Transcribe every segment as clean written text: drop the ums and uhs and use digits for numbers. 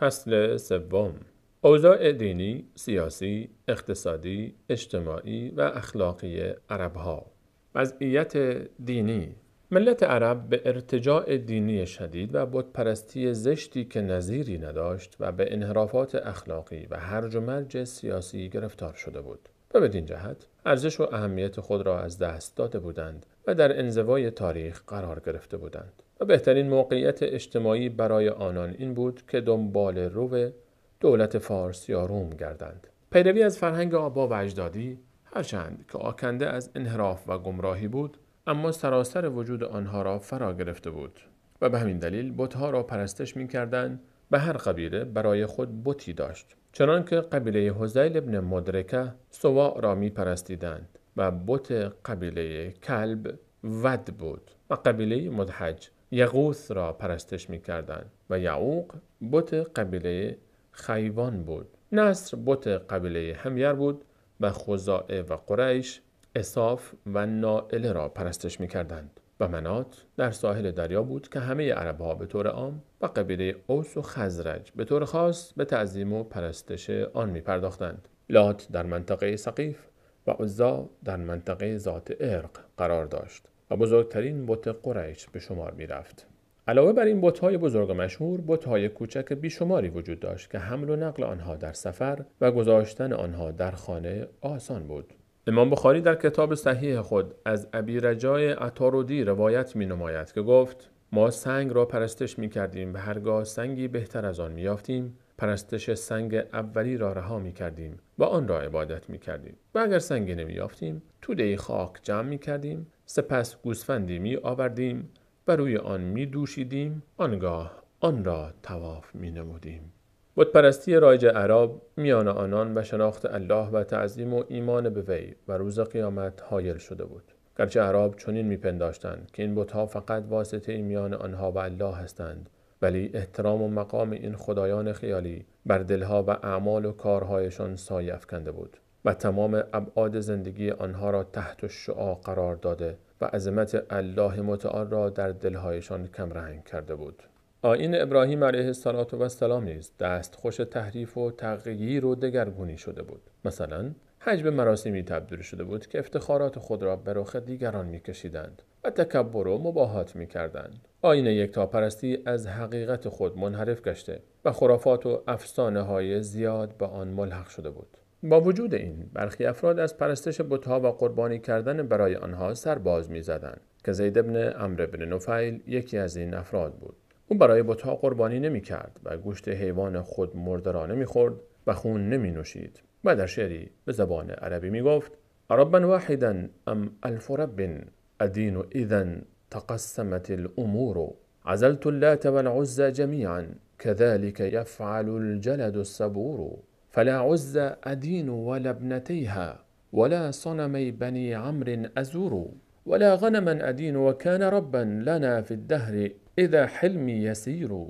فصل سوم: اوضاع دینی، سیاسی، اقتصادی، اجتماعی و اخلاقی عربها. وضعیت دینی. ملت عرب به ارتجاع دینی شدید و بتپرستی زشتی که نظیری نداشت و به انحرافات اخلاقی و هرج و مرج سیاسی گرفتار شده بود و بدین جهت ارزش و اهمیت خود را از دست داده بودند و در انزوای تاریخ قرار گرفته بودند و بهترین موقعیت اجتماعی برای آنان این بود که دنبال رو دولت فارس یا روم گردند. پیروی از فرهنگ آبا و اجدادی، هرچند که آکنده از انحراف و گمراهی بود، اما سراسر وجود آنها را فرا گرفته بود و به همین دلیل بتها را پرستش می‌کردند و هر قبیله برای خود بتی داشت، چنان که قبیله هذیل ابن مدرکه سواع را می‌پرستیدند و بت قبیله کلب ود بود و قبیله مدحج یغوث را پرستش می‌کردند و یعوق بت قبیله خیوان بود، نصر بت قبیله حمیر بود و خزاعه و قریش اصاف و نائله را پرستش می‌کردند و منات در ساحل دریا بود که همه عرب‌ها به طور عام و قبیله اوس و خزرج به طور خاص به تعظیم و پرستش آن می‌پرداختند. لات در منطقه ثقیف و عزی در منطقه ذات عرق قرار داشت و بزرگترین بت قریش به شمار می‌رفت. علاوه بر این بت‌های بزرگ و مشهور، بت‌های کوچک بیشماری وجود داشت که حمل و نقل آنها در سفر و گذاشتن آنها در خانه آسان بود. امام بخاری در کتاب صحیح خود از ابی رجای عطارودی روایت می نماید که گفت: ما سنگ را پرستش می کردیم و هرگاه سنگی بهتر از آن می یافتیم، پرستش سنگ اولی را رها می کردیم و آن را عبادت می کردیم و اگر سنگی نمی یافتیم، توده خاک جمع می کردیم، سپس گوسفندی می آوردیم و روی آن می دوشیدیم، آنگاه آن را طواف می نمودیم. بتپرستی رایج عرب میان آنان و شناخت الله و تعظیم و ایمان به وی و روز قیامت حایل شده بود. گرچه عرب چنین میپنداشتند که این بتها فقط واسطه میان آنها و الله هستند، ولی احترام و مقام این خدایان خیالی بر دلها و اعمال و کارهایشان سایه افکنده بود و تمام ابعاد زندگی آنها را تحت الشعاع قرار داده و عظمت الله متعال را در دلهایشان کمرنگ کرده بود. آیین ابراهیم علیه السلام نیز دستخوش تحریف و تغییر و دگرگونی شده بود. مثلا حج به مراسمی تبدیل شده بود که افتخارات خود را به رخ دیگران می‌کشیدند و تکبر و مباهات می‌کردند. آیین یکتاپرستی از حقیقت خود منحرف گشته و خرافات و افسانه‌های زیاد به آن ملحق شده بود. با وجود این، برخی افراد از پرستش بت‌ها و قربانی کردن برای آنها سرباز می‌زدند که زید بن عمرو بن نفیل یکی از این افراد بود. او برای بت‌ها قربانی نمی‌کرد و گوشت حیوان خود مرده را نمی‌خورد و خون نمی‌نوشید و در شعری به زبان عربی می‌گفت: ربا واحدا ام الف رب ادین اذا تقسمت الامور عزلت اللات والعزى جميعا كذلك يفعل الجلد الصبور فلا عزى أدين ولا ابنتيها ولا صنمي بني عمرو أزور ولا غنما أدين وكان ربا لنا في الدهر إذا حلمي يسير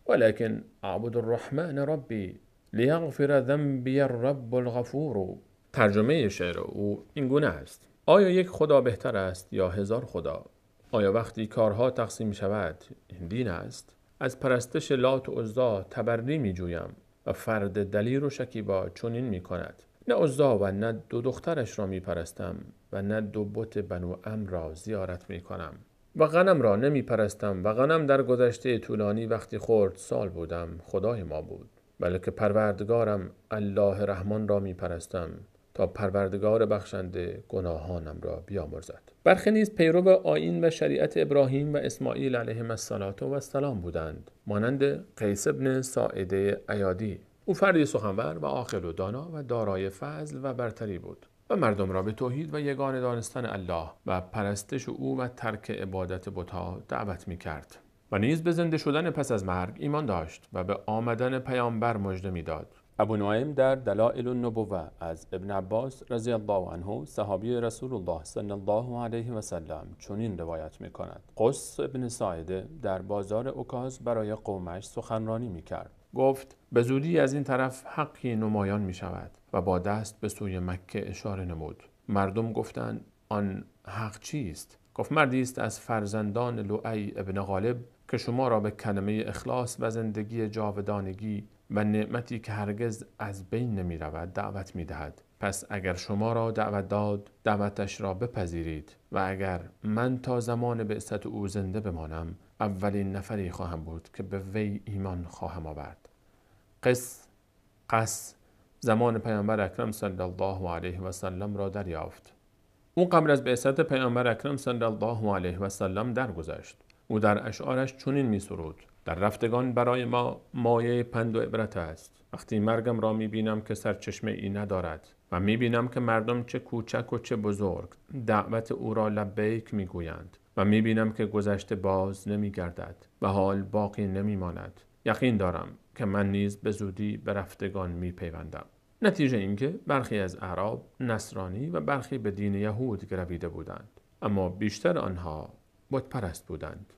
ولكن أعبد الرحمن ربي ليغفر ذنبي الرب الغفور. ترجمه شعر او این گونه است: آیا یک خدا بهتر است یا هزار خدا؟ آیا وقتی کارها تقسیم شود این دین است؟ از پرستش لات و عزی تبری می جویم و فرد دلیر و شکیبا چنین می کند. نه عزی و نه دو دخترش را می پرستم و نه دو بت بنو عمرو را زیارت می کنم و غنم را نمی پرستم و غنم در گذشته طولانی وقتی خرد سال بودم خدای ما بود، بلکه پروردگارم الله رحمان را می پرستم تا پروردگار بخشنده گناهانم را بیامرزد. برخی نیز پیرو آیین و شریعت ابراهیم و اسماعیل علیهم السلام بودند، مانند قیس بن ساعده ایادی. او فردی سخنور و عاقل و دانا و دارای فضل و برتری بود و مردم را به توحید و یگانه دانستن الله و پرستش او و ترک عبادت بت‌ها دعوت می‌کرد و نیز به زنده شدن پس از مرگ ایمان داشت و به آمدن پیامبر مژده می‌داد. ابو نعیم در دلائل النبوه از ابن عباس رضی الله عنه صحابی رسول الله صلی الله علیه و سلم چنین روایت می‌کند: قص ابن ساعده در بازار عکاظ برای قومش سخنرانی می‌کرد. گفت: به زودی از این طرف حقی نمایان می شود و با دست به سوی مکه اشاره نمود. مردم گفتند: آن حق چیست؟ گفت: مردی است از فرزندان لؤی ابن غالب که شما را به کلمه اخلاص و زندگی جاودانگی و نعمتی که هرگز از بین نمی رود دعوت می دهد. پس اگر شما را دعوت داد، دعوتش را بپذیرید و اگر من تا زمان بعثت او زنده بمانم، اولین نفری خواهم بود که به وی ایمان خواهم آورد. قص زمان پیامبر اکرم صلی الله علیه و سلم را دریافت. او قبل از بعثت پیامبر اکرم صلی الله علیه و سلم درگذشت. او در اشعارش چنین می سرود: در رفتگان برای ما مایه پند و عبرت است. وقتی مرگم را می بینم که سرچشمه ای ندارد و می بینم که مردم چه کوچک و چه بزرگ دعوت او را لبیک می گویند و می بینم که گذشته باز نمی گردد و حال باقی نمی ماند، یقین دارم که من نیز به زودی به رفتگان می پیوندم. نتیجه اینکه برخی از اعراب نصرانی و برخی به دین یهود گرویده بودند، اما بیشتر آنها بت پرست بودند.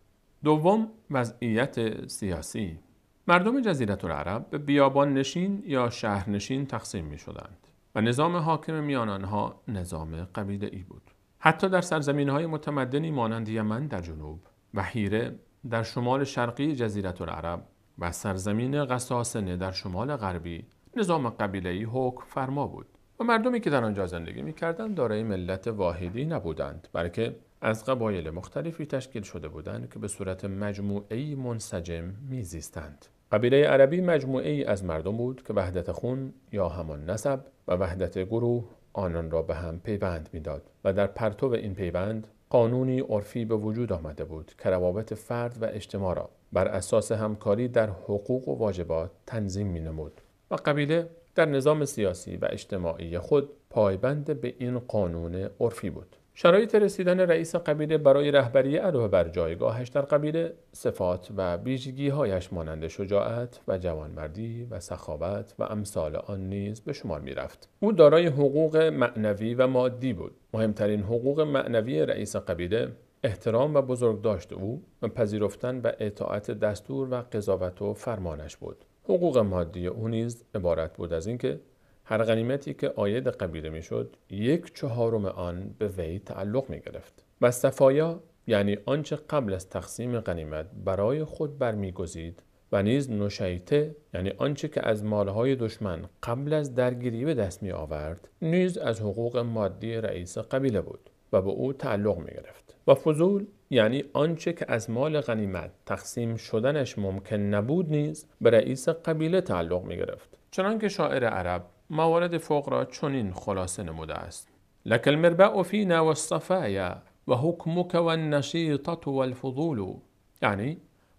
دوم، وضعیت سیاسی. مردم جزیره العرب به بیابان نشین یا شهرنشین تقسیم می شدند و نظام حاکم میان آنها نظام قبیله ای بود. حتی در سرزمین های متمدنی مانند یمن در جنوب و حیره در شمال شرقی جزیره العرب و سرزمین غساسنه در شمال غربی، نظام قبیله‌ای حکم فرما بود و مردمی که در آنجا زندگی می‌کردند دارای ملت واحدی نبودند، بلکه از قبایل مختلفی تشکیل شده بودند که به صورت مجموعه‌ای منسجم می‌زیستند. قبیله عربی مجموعه‌ای از مردم بود که وحدت خون یا همان نسب و وحدت گروه آنان را به هم پیوند می‌داد و در پرتو این پیوند قانونی عرفی به وجود آمده بود که روابط فرد و اجتماع را بر اساس همکاری در حقوق و واجبات تنظیم می‌نمود و قبیله در نظام سیاسی و اجتماعی خود پایبند به این قانون عرفی بود. شرایط رسیدن رئیس قبیله برای رهبری علاوه بر جایگاهش در قبیله، صفات و ویژگی‌هایش مانند شجاعت و جوانمردی و سخاوت و امثال آن نیز به شمار می‌رفت. او دارای حقوق معنوی و مادی بود. مهمترین حقوق معنوی رئیس قبیله احترام و بزرگداشت او و پذیرفتن و اطاعت دستور و قضاوت و فرمانش بود. حقوق مادی او نیز عبارت بود از اینکه هر غنیمتی که عاید قبیله میشد 1/4 آن به وی تعلق می گرفت و صفایا، یعنی آنچه قبل از تقسیم غنیمت برای خود برمیگزید، و نیز نشیطه، یعنی آنچه که از مالهای دشمن قبل از درگیری به دست می آورد، نیز از حقوق مادی رئیس قبیله بود و به او تعلق می گرفت. و فضول، یعنی آنچه که از مال غنیمت تقسیم شدنش ممکن نبود، نیز به رئیس قبیله تعلق می گرفت. چنانکه شاعر عرب موارد فوق را چنین خلاصه نموده است: لک المربع فینا والصفایا و حکمک والنشیطة والفضول. یعنی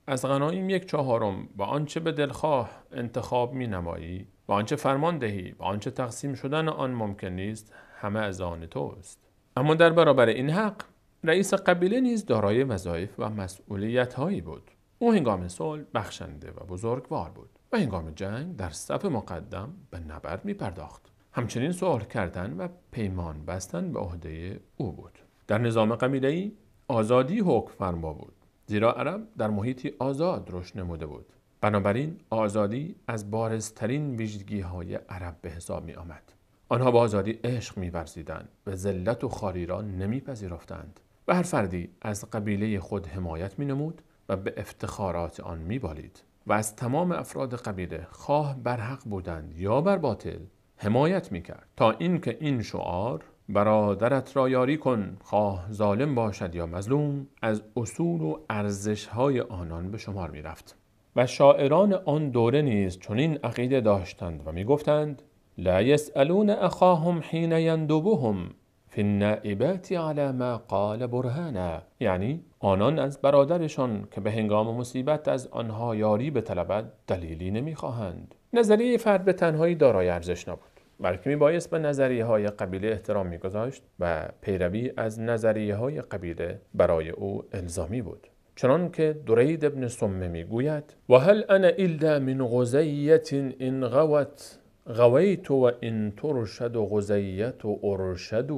از غنایم 1/4 و آنچه به دلخواه انتخاب می نمایی و آنچه فرمان دهی و آنچه تقسیم شدن آن ممکن نیست، همه از آن توست. اما در برابر این حق، رئیس قبیله نیز دارای وظایف و مسئولیت هایی بود. او هنگام صلح بخشنده و بزرگوار بود و هنگام جنگ در صف مقدم به نبرد می پرداخت. همچنین صلح کردن و پیمان بستن به عهده او بود. در نظام قبیله‌ای آزادی حکم فرما بود، زیرا عرب در محیطی آزاد رشد نموده بود. بنابراین آزادی از بارزترین ویژگی‌های عرب به حساب می آمد. آنها با آزادی عشق می ورزیدند و ذلت و خواری را نمی پذیرفتند و هر فردی از قبیله خود حمایت می نمود و به افتخارات آن می بالید و از تمام افراد قبیله خواه بر حق بودند یا بر باطل حمایت می کرد، تا اینکه این شعار برادرت را یاری کن خواه ظالم باشد یا مظلوم از اصول و ارزش‌های آنان به شمار می رفت. و شاعران آن دوره نیز چنین عقیده داشتند و می گفتند: لا يسألون أخاهم حين يندبهم فی النائبات على ما قال برهانا. یعنی آنان از برادرشان که به هنگام مصیبت از آنها یاری بطلبد دلیلی نمیخواهند. نظریه فرد به تنهایی دارای ارزش نبود، بلکه میبایست به نظریه های قبیله احترام میگذاشت و پیروی از نظریه های قبیله برای او الزامی بود. چنان که درید ابن صمه میگوید: و هل انا الا من غزیة ان غوت غویت و ان ترشد غزیة ارشد.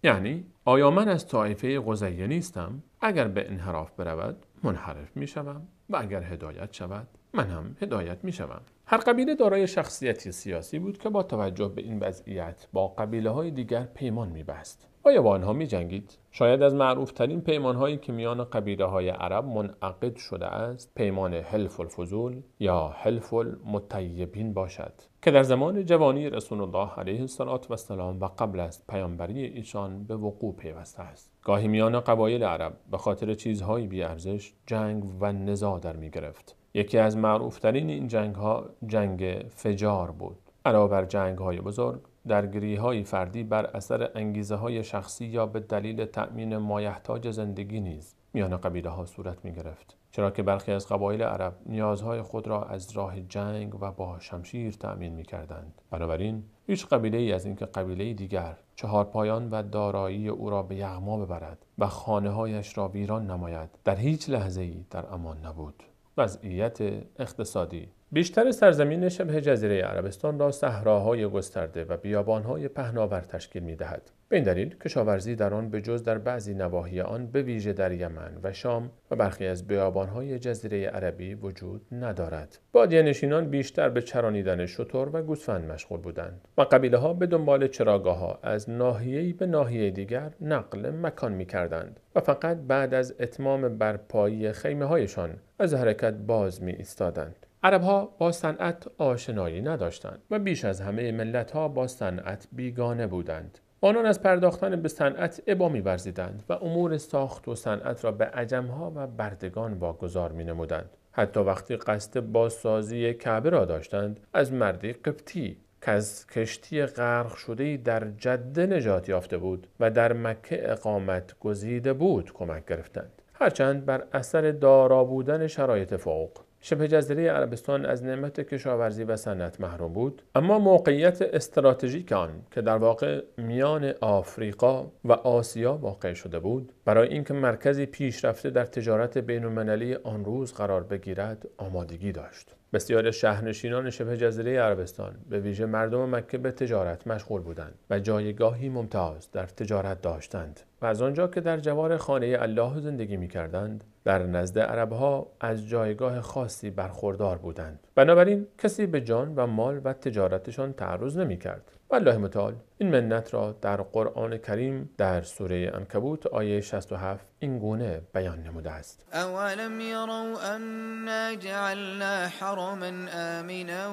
یعنی آیا من از طایفه غزیه نیستم؟ اگر به انحراف برود منحرف می شوم و اگر هدایت شود من هم هدایت می شوم. هر قبیله دارای شخصیتی سیاسی بود که با توجه به این وضعیت با قبیله های دیگر پیمان می بست. آیا با آنها می جنگید؟ شاید از معروفترین پیمانهایی که میان قبیله های عرب منعقد شده است، پیمان حلف الفضول یا حلف المطیبین باشد که در زمان جوانی رسول الله علیه السلام و قبل از پیامبری ایشان به وقوع پیوسته است. گاهی میان قبایل عرب به خاطر چیزهای بی‌ارزش جنگ و نزاع در می گرفت. یکی از معروفترین این جنگ ها جنگ فجار بود. علاوه بر جنگ های بزرگ، درگیری‌های فردی بر اثر انگیزه‌های شخصی یا به دلیل تأمین مایحتاج زندگی نیز میان قبیله‌ها صورت می‌گرفت، چرا که برخی از قبایل عرب نیازهای خود را از راه جنگ و با شمشیر تأمین می‌کردند. بنابراین هیچ قبیله‌ای از اینکه قبیله دیگر چهارپایان و دارایی او را به یغما ببرد و خانه‌هایش را ویران نماید در هیچ لحظه‌ای در امان نبود. وضعیت اقتصادی: بیشتر سرزمین شبه جزیره عربستان را صحراهای گسترده و بیابانهای پهناور تشکیل می‌دهد. به این دلیل کشاورزی در آن به جز در بعضی نواحی آن به ویژه در یمن و شام و برخی از بیابانهای جزیره عربی وجود ندارد. بادیه نشینان بیشتر به چرانیدن شتر و گوسفند مشغول بودند و قبیله ها به دنبال چراگاه‌ها از ناحیه‌ای به ناحیه دیگر نقل مکان می‌کردند و فقط بعد از اتمام برپایی خیمه‌هایشان از حرکت باز می‌ایستادند. عرب‌ها با صنعت آشنایی نداشتند و بیش از همه ملت‌ها با صنعت بیگانه بودند. آنان از پرداختن به صنعت ابا می‌ورزیدند و امور ساخت و صنعت را به عجم‌ها و بردگان واگذار می‌نمودند. حتی وقتی قصد بازسازی کعبه را داشتند، از مردی قبطی که از کشتی غرق شده‌ای در جده نجات یافته بود و در مکه اقامت گزیده بود کمک گرفتند. هرچند بر اثر دارا بودن شرایط فوق، شبه جزیره عربستان از نعمت کشاورزی و صنعت محروم بود، اما موقعیت استراتژیک آن که در واقع میان آفریقا و آسیا واقع شده بود، برای اینکه مرکزی پیشرفته در تجارت بین‌المللی آن روز قرار بگیرد آمادگی داشت. بسیاری شهرنشینان شبه جزیره عربستان به ویژه مردم مکه به تجارت مشغول بودند و جایگاهی ممتاز در تجارت داشتند و از آنجا که در جوار خانه الله زندگی می‌کردند، در نزد عربها از جایگاه خاصی برخوردار بودند. بنابراین کسی به جان و مال و تجارتشان تعرض نمی‌کرد. والله متعال این منت را در قرآن کریم در سوره عنکبوت آیه 67 این گونه بیان نموده است: اولم یروا انا جعلنا حرما آمنا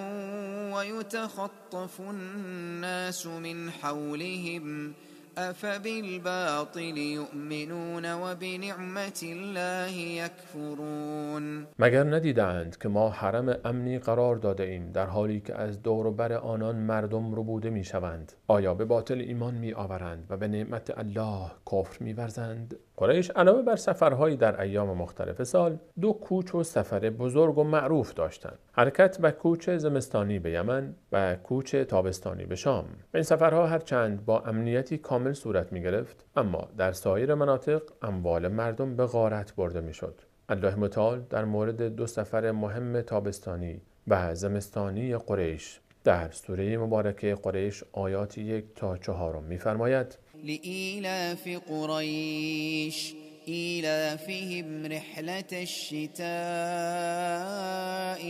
ویتخطف الناس من حولهم افبالباطل یؤمنون وبنعمت الله یکفرون. مگر ندیدند که ما حرم امنی قرار داده ایم در حالی که از دور و بر آنان مردم ربوده می شوند؟ آیا به باطل ایمان می آورند و به نعمت الله کفر می ورزند؟ قریش علاوه بر سفرهایی در ایام مختلف سال، دو کوچ و سفر بزرگ و معروف داشتند: حرکت و کوچ زمستانی به یمن و کوچ تابستانی به شام. این سفرها هرچند با امنیتی کامل صورت می گرفت، اما در سایر مناطق اموال مردم به غارت برده می شد. الله متعال در مورد دو سفر مهم تابستانی و زمستانی قریش در سوره مبارکه قریش آیات 1 تا 4 می‌فرماید: لإیلاف قریش إیلافهم رحلة الشتاء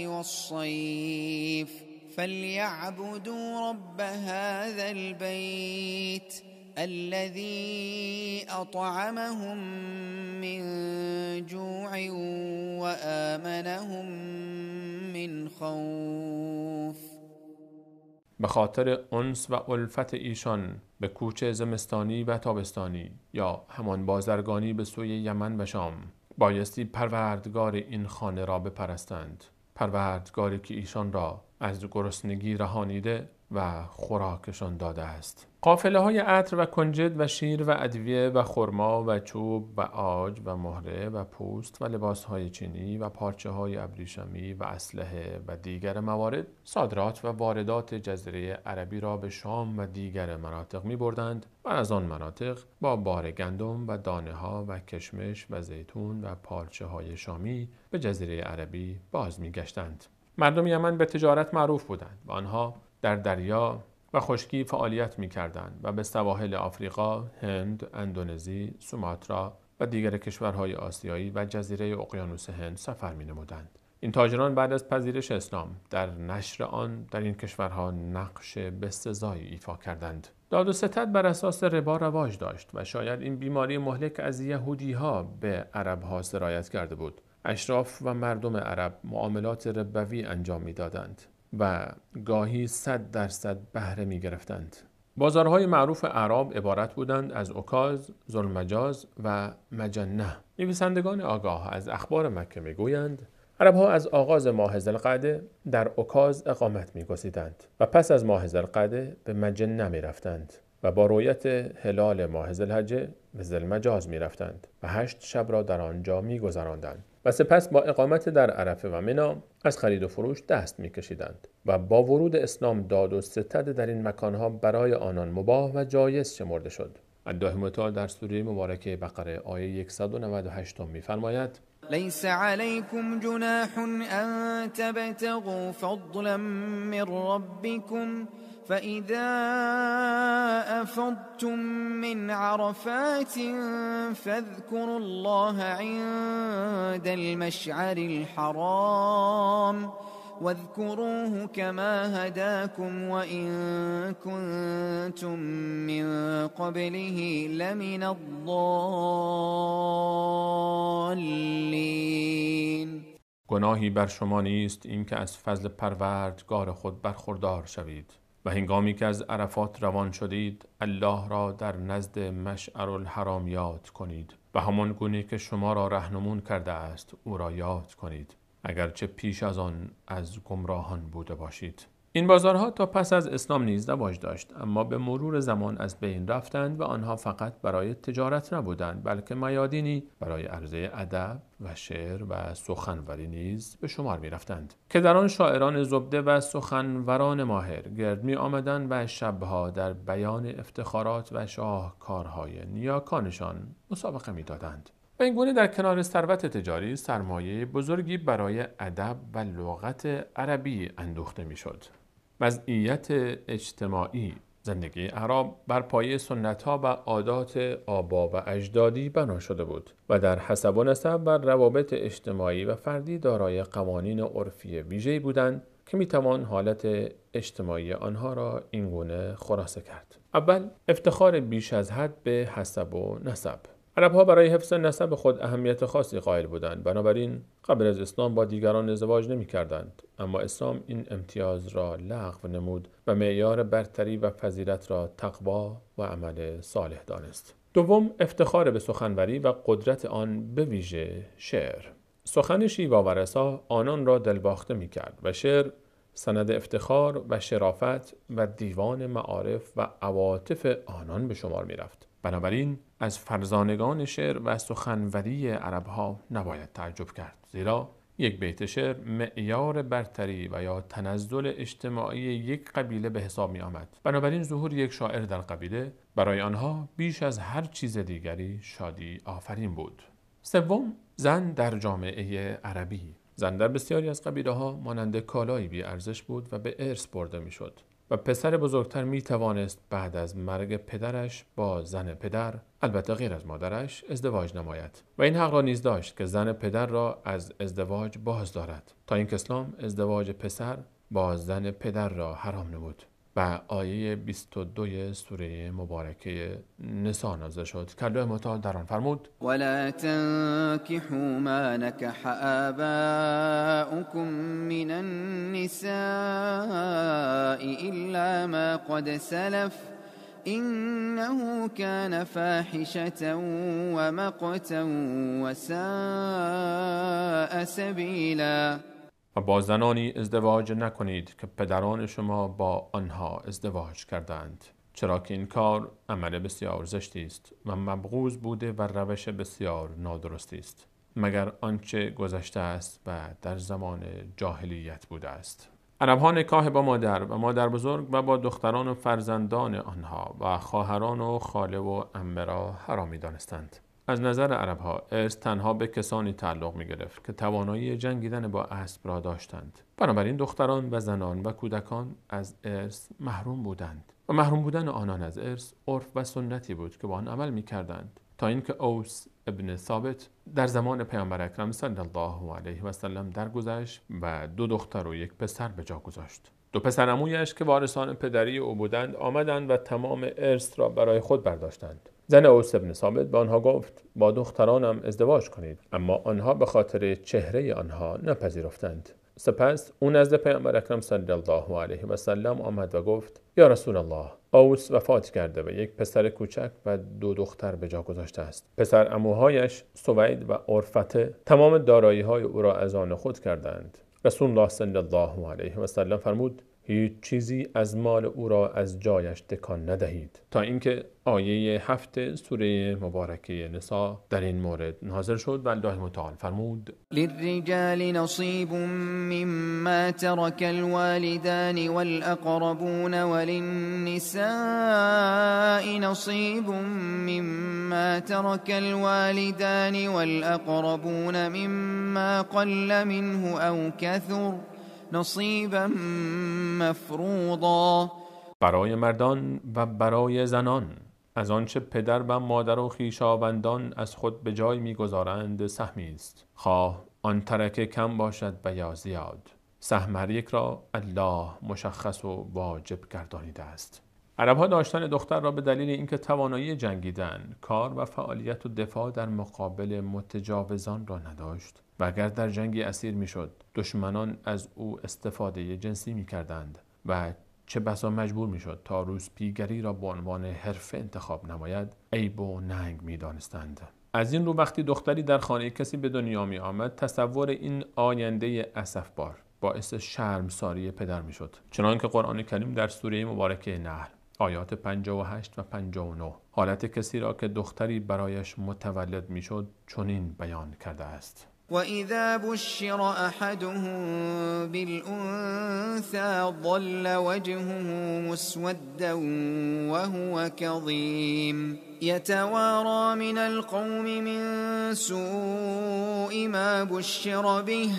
والصيف فليعبدوا رب هذا البيت الذي أطعمهم من جوع وآمنهم من خوف. به خاطر انس و الفت ایشان به کوچ زمستانی و تابستانی یا همان بازرگانی به سوی یمن و شام بایستی پروردگار این خانه را بپرستند، پروردگاری که ایشان را از گرسنگی رهانیده و خوراکشان داده است. قافله های عطر و کنجد و شیر و ادویه و خرما و چوب و عاج و مهره و پوست و لباس های چینی و پارچه های ابریشمی و اسلحه و دیگر موارد صادرات و واردات جزیره عربی را به شام و دیگر مناطق می بردند و از آن مناطق با بار گندم و دانه ها و کشمش و زیتون و پارچه های شامی به جزیره عربی باز می گشتند. مردم یمن به تجارت معروف بودند و آنها در دریا و خشکی فعالیت می‌کردند و به سواحل آفریقا، هند، اندونزی، سوماترا و دیگر کشورهای آسیایی و جزیره اقیانوس هند سفر می‌نمودند. این تاجران بعد از پذیرش اسلام در نشر آن در این کشورها نقش بسزایی ایفا کردند. داد و ستد بر اساس ربا رواج داشت و شاید این بیماری مهلک از یهودی‌ها به عرب‌ها سرایت کرده بود. اشراف و مردم عرب معاملات ربوی انجام می‌دادند و گاهی 100% بهره می‌گرفتند. بازارهای معروف عرب عبارت بودند از عکاظ، ذوالمجاز و مجنه. نویسندگان آگاه از اخبار مکه می‌گویند عرب‌ها از آغاز ماه ذوالقعده در عکاظ اقامت می‌گزیدند و پس از ماه ذوالقعده به مجنه می‌رفتند و با رویت هلال ماه ذوالحجه به ذوالمجاز می‌رفتند و 8 شب را در آنجا می‌گذراندند و سپس با اقامت در عرفه و منا از خرید و فروش دست می‌کشیدند و با ورود اسلام داد و ستد در این مکانها برای آنان مباح و جایز شمرده شد. الله متعال در سوره مبارکه بقره آیه 198 می‌فرماید: ليس عليكم جناح أن تبتغوا فضلا من ربكم فإذا أفضتم من عرفات فاذكروا الله عند المشعر الحرام واذكروه كما هداكم وإن كنتم من قبله لمن الضالين. گناهی بر شما نیست اینکه از فضل پروردگار خود برخوردار شوید و هنگامی که از عرفات روان شدید الله را در نزد مشعر الحرام یاد کنید و همان گونه که شما را رهنمون کرده است او را یاد کنید، اگرچه پیش از آن از گمراهان بوده باشید. این بازارها تا پس از اسلام نیز رواج داشت، اما به مرور زمان از بین رفتند و آنها فقط برای تجارت نبودند، بلکه میادینی برای عرضه ادب و شعر و سخنوری نیز به شمار می رفتند که در آن شاعران زبده و سخنوران ماهر گرد می آمدند و شبها در بیان افتخارات و شاهکارهای نیاکانشان مسابقه می دادند. و این گونه در کنار ثروت تجاری سرمایه بزرگی برای ادب و لغت عربی اندوخته میشد. وضعیت اجتماعی زندگی اعراب بر پایه سنت‌ها و عادات آبا و اجدادی بنا شده بود و در حسب و نسب و روابط اجتماعی و فردی دارای قوانین عرفی ویژه‌ای بودند که میتوان حالت اجتماعی آنها را اینگونه خلاصه کرد. اول، افتخار بیش از حد به حسب و نسب. عرب‌ها برای حفظ نسب خود اهمیت خاصی قائل بودند، بنابراین قبل از اسلام با دیگران ازدواج نمی‌کردند، اما اسلام این امتیاز را لغو نمود و معیار برتری و فضیلت را تقوا و عمل صالح دانست. دوم، افتخار به سخنوری و قدرت آن، به ویژه شعر. سخن شیوا و رسا آنان را دلباخته می‌کرد و شعر سند افتخار و شرافت و دیوان معارف و عواطف آنان به شمار می‌رفت. بنابراین از فرزانگان شعر و سخنوری عربها نباید تعجب کرد، زیرا یک بیت شعر معیار برتری و یا تنزل اجتماعی یک قبیله به حساب می آمد. بنابراین ظهور یک شاعر در قبیله برای آنها بیش از هر چیز دیگری شادی آفرین بود. سوم، زن در جامعه عربی. زن در بسیاری از قبیله ها مانند کالایی بی ارزش بود و به ارث برده می شد و پسر بزرگتر می توانست بعد از مرگ پدرش با زن پدر، البته غیر از مادرش، ازدواج نماید و این حق را نیز داشت که زن پدر را از ازدواج باز دارد، تا اینکه اسلام ازدواج پسر با زن پدر را حرام نمود و آیه 22 سوره مبارکه نساء نازل شد که الله متعال در آن فرمود: ولا تنكحوا ما نكح آباؤكم من النساء إلا ما قد سلف إنه كان فاحشة ومقتا وساء سبيلا. و با زنانی ازدواج نکنید که پدران شما با آنها ازدواج کردند، چرا که این کار عمل بسیار زشتی است و مبغوض بوده و روش بسیار نادرستی است، مگر آنچه گذشته است و در زمان جاهلیت بوده است. عربها نکاح با مادر و مادر بزرگ و با دختران و فرزندان آنها و خواهران و خاله و عمه را حرامی دانستند. از نظر عربها ارث تنها به کسانی تعلق می گرفت که توانایی جنگیدن با اسب را داشتند. بنابراین دختران و زنان و کودکان از ارث محروم بودند و محروم بودن آنان از ارث عرف و سنتی بود که با آن عمل می کردند، تا اینکه اوس ابن ثابت در زمان پیامبر اکرم صلی الله علیه و سلم درگذشت و 2 دختر و 1 پسر به جا گذاشت. دو پسر عمویش که وارثان پدری او بودند آمدند و تمام ارث را برای خود برداشتند. زن اوس ابن ثابت به آنها گفت با دخترانم ازدواج کنید، اما آنها به خاطر چهره آنها نپذیرفتند. سپس او نزد پیامبر اکرم صلی الله علیه و سلم آمد و گفت یا رسول الله، اوس وفات کرده و یک پسر کوچک و دو دختر به جا گذاشته است. پسر عموهایش سوید و عرفته تمام دارایی‌های او را از آن خود کردند. رسول الله صلی الله علیه و سلم فرمود هیچ چیزی از مال او را از جایش تکان ندهید، تا اینکه آیه 7 سوره مبارکه نساء در این مورد نازل شد و الله متعال فرمود للرجال نصیب مما ترك الوالدان والأقربون وللنساء نصیب مما ترك الوالدان والأقربون مما قل منه أو كثر نصیبا مفروضا. برای مردان و برای زنان از آنچه پدر و مادر و خویشاوندان از خود به جای می‌گذارند سهمی است، خواه آن ترکه کم باشد و یا زیاد. سهم هر یک را الله مشخص و واجب گردانیده است. عرب‌ها داشتن دختر را به دلیل اینکه توانایی جنگیدن، کار و فعالیت و دفاع در مقابل متجاوزان را نداشت و اگر در جنگی اسیر میشد، دشمنان از او استفاده جنسی میکردند و چه بسا مجبور میشد تا روسپیگری را به عنوان حرفه انتخاب نماید، عیب و ننگ میدانستند. از این رو وقتی دختری در خانه کسی به دنیا می آمد، تصور این آینده اسفبار باعث شرمساری پدر میشد. چنانکه قرآن کریم در سوره مبارکه نحل آیات 58 و 59 حالت کسی را که دختری برایش متولد میشد چنین بیان کرده است: وَإِذَا بُشِّرَ أَحَدُهُم بِالْأُنثَى ظَلَّ وَجْهُهُ مُسْوَدًّا وَهُوَ كَظِيمٌ يَتَوَارَى مِنَ الْقَوْمِ مِنْ سُوءِ مَا بُشِّرَ بِهِ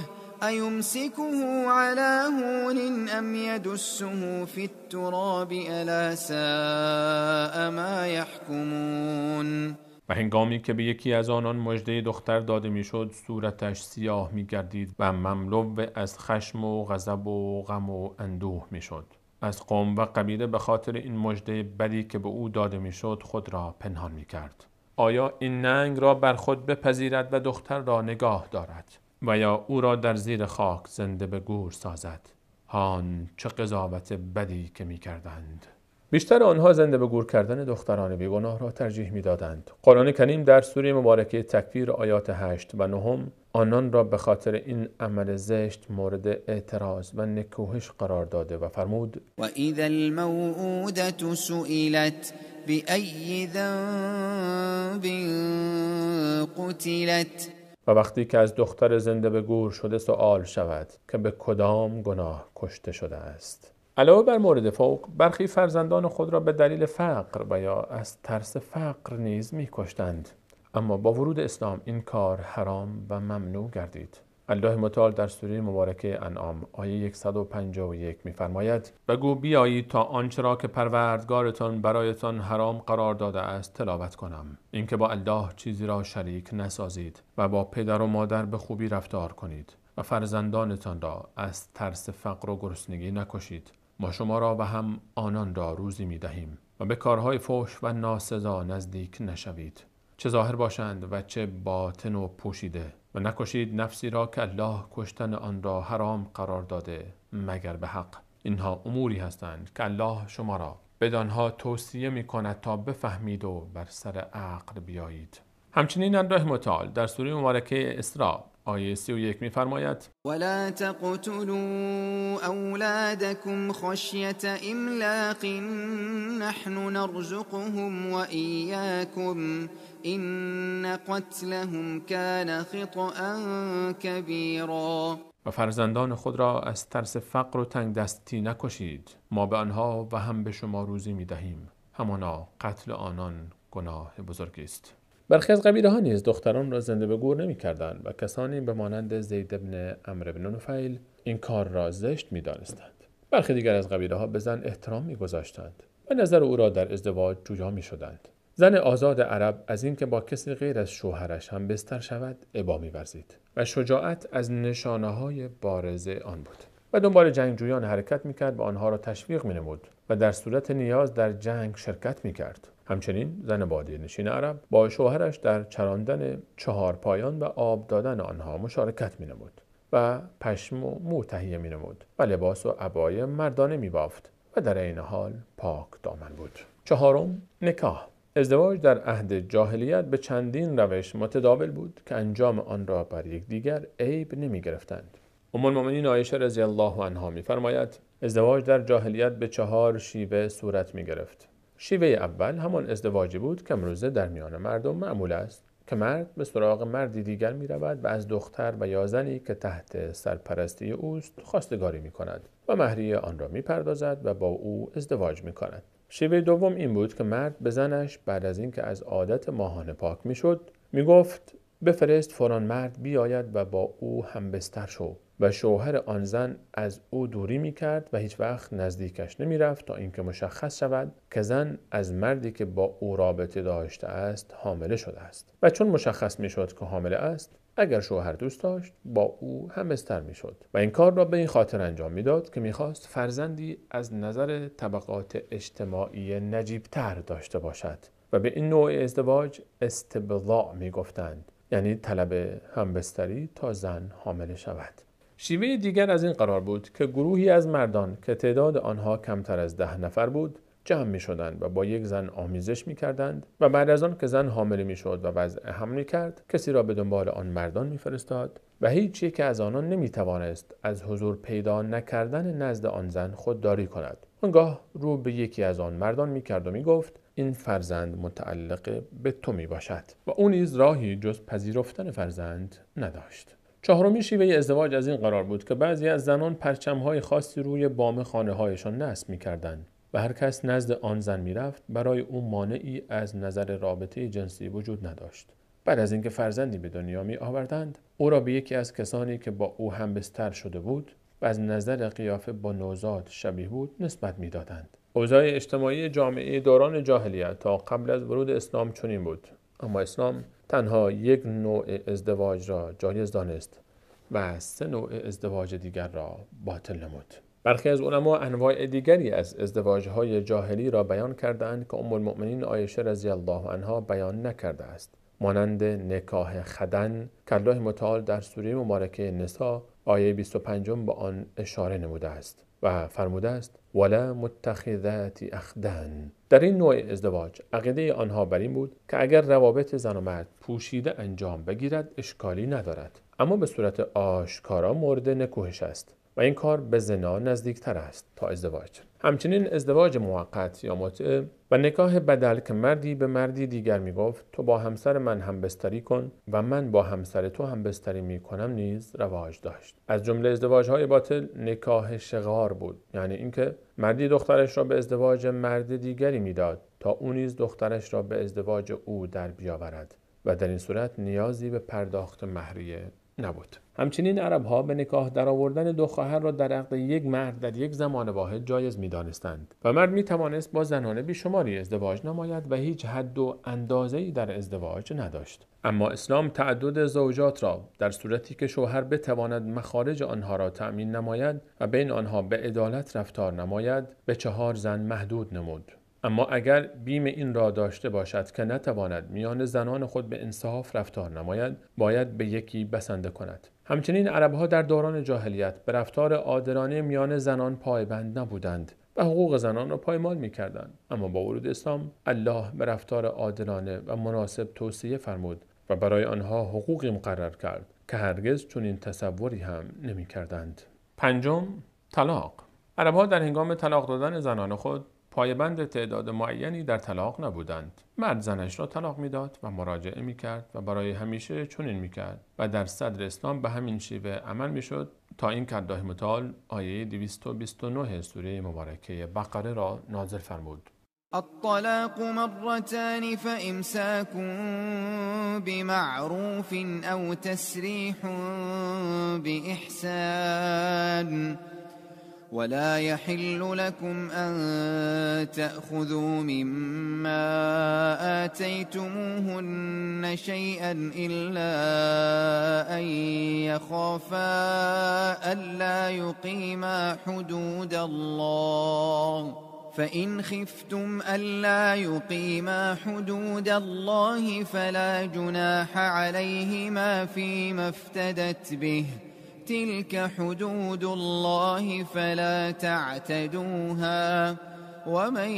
أَيُمْسِكُهُ عَلَى هُونٍ أَمْ يَدُسُّهُ فِي التُّرَابِ أَلَا سَاءَ مَا يَحْكُمُونَ. و هنگامی که به یکی از آنان مژده دختر داده میشد، صورتش سیاه میگردید و مملو از خشم و غضب و غم و اندوه میشد. از قوم و قبیله به خاطر این مژده بدی که به او داده میشد خود را پنهان میکرد. آیا این ننگ را بر خود بپذیرد و دختر را نگاه دارد و یا او را در زیر خاک زنده به گور سازد؟ هان چه قضاوت بدی که میکردند! بیشتر آنها زنده به گور کردن دختران بیگناه را ترجیح می‌دادند. قرآن کریم در سوره مبارکه تکویر آیات 8 و 9 آنان را به خاطر این عمل زشت مورد اعتراض و نکوهش قرار داده و فرمود: و اذا الموءودة سئلت بأی ذنب قتلت. و وقتی که از دختر زنده به گور شده سؤال شود که به کدام گناه کشته شده است. علاوه بر مورد فوق، برخی فرزندان خود را به دلیل فقر و یا از ترس فقر نیز می‌کشتند. اما با ورود اسلام این کار حرام و ممنوع گردید. الله متعال در سوره مبارکه انعام آیه 151 می‌فرماید: بگو بیایید تا آنچه را که پروردگارتان برایتان حرام قرار داده است تلاوت کنم، اینکه با الله چیزی را شریک نسازید و با پدر و مادر به خوبی رفتار کنید و فرزندانتان را از ترس فقر و گرسنگی نکشید. ما شما را و هم آنان را روزی می دهیم و به کارهای فحش و ناسزا نزدیک نشوید، چه ظاهر باشند و چه باطن و پوشیده، و نکشید نفسی را که الله کشتن آن را حرام قرار داده مگر به حق. اینها اموری هستند که الله شما را بدانها توصیه می کند تا بفهمید و بر سر عقل بیایید. همچنین الله متعال در سوره مبارکه اسراء آیه 31 می‌فرماید: ولا تقتلوا اولادکم خشیة املاق نحن نرزقهم وإیاکم ان قتلهم کان خطأ کبیرا. و فرزندان خود را از ترس فقر و تنگ دستی نکشید، ما به آنها و هم به شما روزی می‌دهیم، همانا قتل آنان گناه بزرگی است. برخی از قبیله ها نیز دختران را زنده به گور نمی کردند و کسانی به مانند زید بن عمرو بن نفیل این کار را زشت می دانستند. برخی دیگر از قبیله ها به زن احترام می گذاشتند و نظر او را در ازدواج جویا می شدند. زن آزاد عرب از اینکه با کسی غیر از شوهرش هم بستر شود ابا می ورزید و شجاعت از نشانه های بارز آن بود. و دنبال جنگجویان حرکت میکرد و آنها را تشویق مینمود و در صورت نیاز در جنگ شرکت میکرد. همچنین زن بادیه نشین عرب با شوهرش در چراندن چهارپایان و آب دادن آنها مشارکت مینمود و پشم و مو تهیه مینمود و لباس و عبای مردانه میبافت و در عین حال پاک دامن بود. چهارم، نکاح. ازدواج در عهد جاهلیت به چندین روش متداول بود که انجام آن را بر یکدیگر عیب نمی گرفتند. ام المؤمنین عایشه رضی الله عنها می فرماید ازدواج در جاهلیت به 4 شیوه صورت می گرفت. شیوه اول همان ازدواجی بود که امروزه در میان مردم معمول است که مرد به سراغ مردی دیگر می رود و از دختر و یا زنی که تحت سرپرستی اوست خواستگاری می کند و مهریه آن را می پردازد و با او ازدواج می کند. شیوه دوم این بود که مرد به زنش بعد از اینکه از عادت ماهانه پاک می شد می گفت بفرست فلان مرد بیاید و با او همبستر شو و شوهر آن زن از او دوری می کرد و هیچ وقت نزدیکش نمی رفت تا اینکه مشخص شود که زن از مردی که با او رابطه داشته است حامله شده است. و چون مشخص می شد که حامله است، اگر شوهر دوست داشت با او همبستر می شد و این کار را به این خاطر انجام می داد که می خواست فرزندی از نظر طبقات اجتماعی نجیبتر داشته باشد و به این نوع ازدواج استبضاع می گفتند، یعنی طلب همبستری تا زن حامله شود. شیوه دیگر از این قرار بود که گروهی از مردان که تعداد آنها کمتر از 10 نفر بود جمع می شدند و با یک زن آمیزش می کردند و بعد از آن که زن حامله می شد و وضع حمل می کرد کسی را به دنبال آن مردان می فرستاد و هیچ یک از آنان نمی توانست از حضور پیدا نکردن نزد آن زن خودداری کند. آنگاه رو به یکی از آن مردان می کرد و می گفت این فرزند متعلق به تو می باشد و او نیز راهی جز پذیرفتن فرزند نداشت. چهارمین شیوه ازدواج از این قرار بود که بعضی از زنان پرچم‌های خاصی روی بام خانه‌هایشان نصب می‌کردند و هر کس نزد آن زن می‌رفت برای او مانعی از نظر رابطه جنسی وجود نداشت. بعد از اینکه فرزندی به دنیا می آوردند، او را به یکی از کسانی که با او همبستر شده بود و از نظر قیافه با نوزاد شبیه بود نسبت می‌دادند. اوضاع اجتماعی جامعه دوران جاهلیت تا قبل از ورود اسلام چنین بود، اما اسلام تنها یک نوع ازدواج را جایز دانست و 3 نوع ازدواج دیگر را باطل نمود. برخی از علما انواع دیگری از ازدواج‌های جاهلی را بیان کردند که ام المؤمنین عایشه رضی الله عنها بیان نکرده است، مانند نکاح خدن که الله متعال در سوره مبارکه نساء آیه 25 به آن اشاره نموده است و فرموده است ولا متخذات اخدان. در این نوع ازدواج عقیده آنها بر این بود که اگر روابط زن و مرد پوشیده انجام بگیرد اشکالی ندارد، اما به صورت آشکارا مورد نکوهش است و این کار به زنا نزدیکتر است تا ازدواج. همچنین ازدواج موقت یا متعه و نکاح بدل که مردی به مردی دیگر میگفت تو با همسر من همبستری کن و من با همسر تو همبستری میکنم نیز رواج داشت. از جمله ازدواج‌های باطل نکاح شغار بود، یعنی اینکه مردی دخترش را به ازدواج مرد دیگری میداد تا او نیز دخترش را به ازدواج او در بیاورد و در این صورت نیازی به پرداخت مهریه نبود. همچنین عرب‌ها به نکاح درآوردن 2 خواهر را در عقد یک مرد در یک زمان واحد جایز می‌دانستند و مرد می‌توانست با زنان بیشماری ازدواج نماید و هیچ حد و اندازه‌ای در ازدواج نداشت. اما اسلام تعدد زوجات را در صورتی که شوهر بتواند مخارج آنها را تأمین نماید و بین آنها به عدالت رفتار نماید به 4 زن محدود نمود. اما اگر بیم این را داشته باشد که نتواند میان زنان خود به انصاف رفتار نماید، باید به یکی بسنده کند. همچنین عربها در دوران جاهلیت به رفتار عادلانه میان زنان پایبند نبودند و حقوق زنان را پایمال می‌کردند. اما با ورود اسلام الله به رفتار عادلانه و مناسب توصیه فرمود و برای آنها حقوقی مقرر کرد که هرگز چنین تصوری هم نمی‌کردند. پنجم، طلاق. عربها در هنگام طلاق دادن زنان خود پایبند تعداد معینی در طلاق نبودند. مرد زنش را طلاق میداد و مراجعه میکرد و برای همیشه چنین میکرد و در صدر اسلام به همین شیوه عمل میشد تا این که الله متعال آیه 229 سوره مبارکه بقره را نازل فرمود. الطلاق مرتان فإمساك بمعروف أو تسريح بإحسان ولا يحل لكم أن تأخذوا مما آتيتموهن شيئا إلا أن يخافا ألا يقيما حدود الله، فإن خفتم ألا يقيما حدود الله فلا جناح عليهما فيما افتدت به، تلك حدود الله فلا تعتدوها، ومن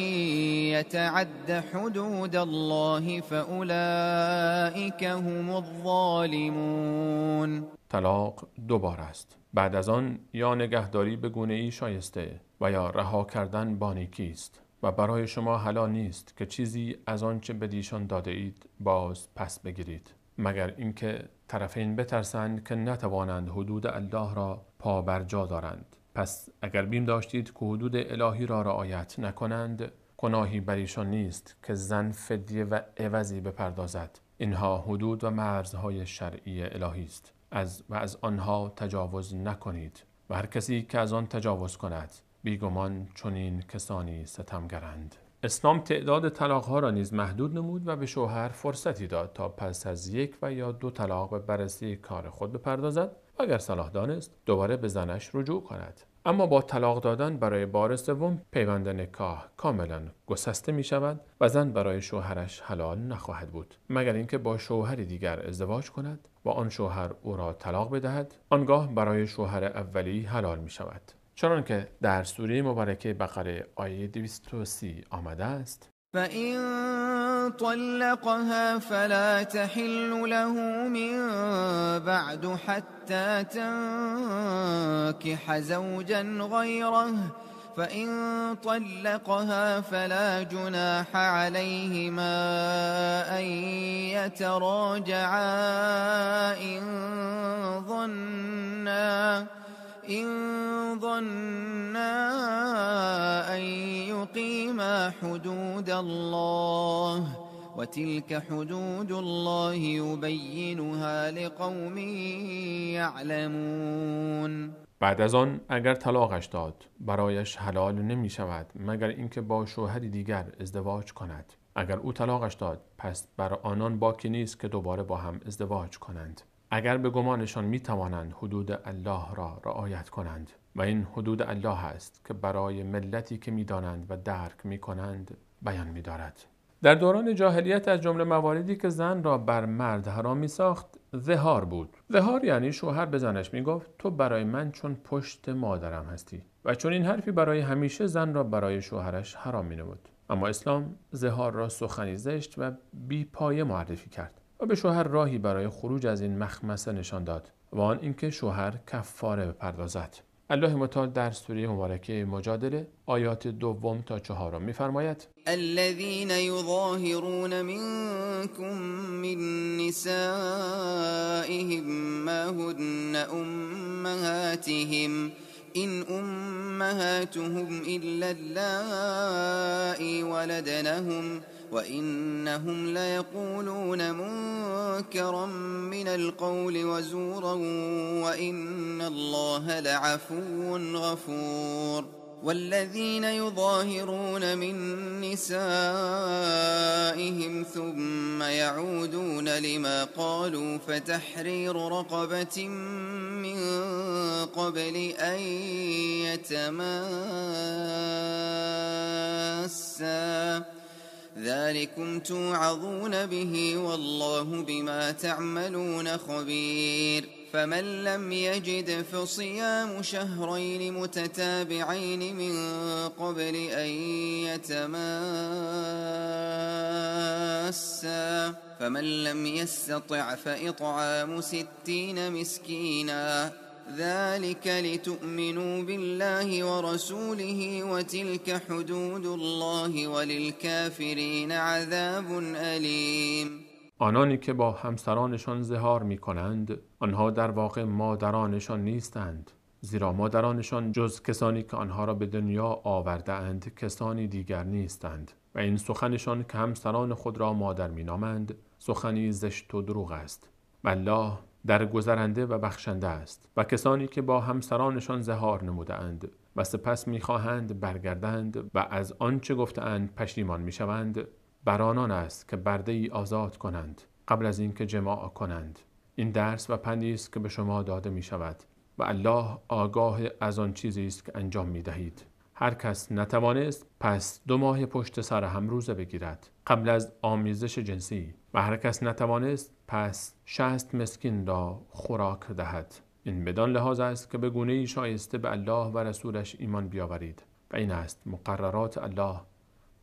يتعد حدود الله فأولئك هم الظالمون. طلاق دوبار است. بعد از آن یا نگهداری به گونه‌ای شایسته و یا رها کردن با نیکی است و برای شما حلال نیست که چیزی از آنچه بدیشان داده اید باز پس بگیرید، مگر اینکه طرفین بترسند که نتوانند حدود الله را پا بر جا دارند. پس اگر بیم داشتید که حدود الهی را رعایت نکنند، گناهی بر ایشان نیست که زن فدیه و عوضی بپردازد. اینها حدود و مرزهای شرعی الهی است از آنها تجاوز نکنید و هر کسی که از آن تجاوز کند بیگمان چنین کسانی ستمگرند. اسلام تعداد طلاقها را نیز محدود نمود و به شوهر فرصتی داد تا پس از یک و یا دو طلاق به بررسی کار خود بپردازد و اگر صلاح دانست دوباره به زنش رجوع کند. اما با طلاق دادن برای بار سوم پیوند نکاح کاملا گسسته می شود و زن برای شوهرش حلال نخواهد بود، مگر اینکه با شوهری دیگر ازدواج کند و آن شوهر او را طلاق بدهد، آنگاه برای شوهر اولی حلال می شود. چنانکه در سوره مبارکه بقره آیه 230 آمده است: فَإِن طَلَّقَهَا فَلَا تَحِلُّ لَهُ مِن بَعْدُ حَتَّى تَنكِحَ زَوْجًا غَيْرَهُ فَإِن طَلَّقَهَا فَلَا جُنَاحَ عَلَيْهِمَا أَن يَتَرَاجَعَا إِن ظَنَّا أَن يُقِيمَا حُدُودَ الله وَتِلْكَ حُدُودُ الله يُبَيِّنُهَا لِقَوْمٍ يَعْلَمُونَ. بعد از آن اگر طلاقش داد برایش حلال نمی شود مگر اینکه با شوهری دیگر ازدواج کند. اگر او طلاقش داد پس بر آنان باکی نیست که دوباره با هم ازدواج کنند، اگر به گمانشان می توانند حدود الله را رعایت کنند. و این حدود الله است که برای ملتی که می دانند و درک می کنند بیان می دارد. در دوران جاهلیت از جمله مواردی که زن را بر مرد حرام می ساخت ظهار بود. ظهار یعنی شوهر به زنش می گفت تو برای من چون پشت مادرم هستی، و چون این حرفی برای همیشه زن را برای شوهرش حرام می نمود. اما اسلام ظهار را سخنی زشت و بی پایه معرفی کرد و به شوهر راهی برای خروج از این مخمصه نشان داد، و آن اینکه شوهر کفاره بپردازد. الله متعال در سوره مبارکه مجادله آیات 2 تا 4 می‌فرماید: الذين يظاهرون منكم من نسائهم ما هن أمهاتهم إن أمهاتهم إلا اللائي ولدنهم وإنهم ليقولون منكرا من القول وزورا وإن الله لعفو غفور. والذين يظاهرون من نسائهم ثم يعودون لما قالوا فتحرير رقبة من قبل أن يتماسا ذلكم توعظون به والله بما تعملون خبير. فمن لم يجد فصيام شهرين متتابعين من قبل أن يتماسا فمن لم يستطع فإطعام 60 مسكينا ذلك لتؤمنوا بالله ورسوله وتلك حدود الله وللكافرين عذاب أليم. آنانی که با همسرانشان ظهار می کنند آنها در واقع مادرانشان نیستند، زیرا مادرانشان جز کسانی که آنها را به دنیا آورده اند کسانی دیگر نیستند، و این سخنشان که همسران خود را مادر می نامند سخنی زشت و دروغ است. و الله در گذرنده و بخشنده است. و کسانی که با همسرانشان ظهار نموده اند و سپس میخواهند برگردند و از آنچه گفتند پشیمان میشوند، بر آنان است که برده ای آزاد کنند قبل از اینکه جماع کنند. این درس و پندی است که به شما داده می شود و الله آگاه از آن چیزی است که انجام می دهید. هر کس نتوانست پس 2 ماه پشت سر هم روزه بگیرد قبل از آمیزش جنسی، و هر کس نتوانست پس 60 مسکین را خوراک دهد. این بدان لحاظ است که به گونه‌ای شایسته به الله و رسولش ایمان بیاورید و این است مقررات الله